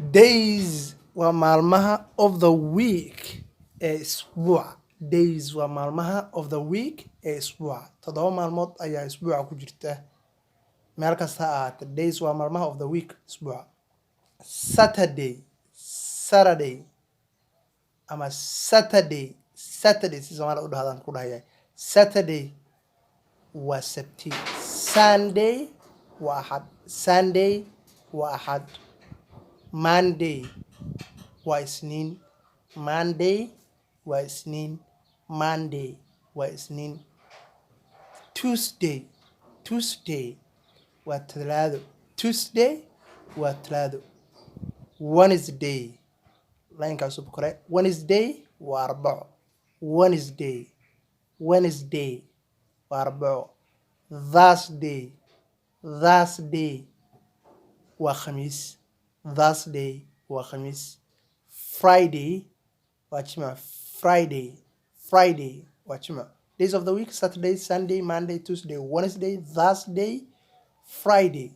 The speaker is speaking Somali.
Days waa maalmaha, of the week ee isbuuca. Days waa maalmaha, of the week ee isbuuca. 7 maalmood ayaa isbuuca ku jirta, meel kasta ha ahaatee. Days waa maalmaha, of the week isbuuca. Saturday, Saturday ama Saturday, Saturday si Soomaaliya u dhahdaan ku dhahaya. Saturday waa Sabti. Sunday waa Axad. Sunday waa Axad. Monday waa Isniin. Monday waa Isniin. Monday waa Isniin. Tuesday, Tuesday waa Talaado. Tuesday waa Talaado. Wednesday, line-ka cusub kore. Wednesday waa Arbaco. Wednesday, Wednesday waa Arbaco. Thursday, Thursday waa Khamiis. Thursday waa Khamiis. Friday waa Jimco. Friday, Friday waa Jimco. Days of the week: Saturday, Sunday, Monday, Tuesday, Wednesday, Thursday, Friday.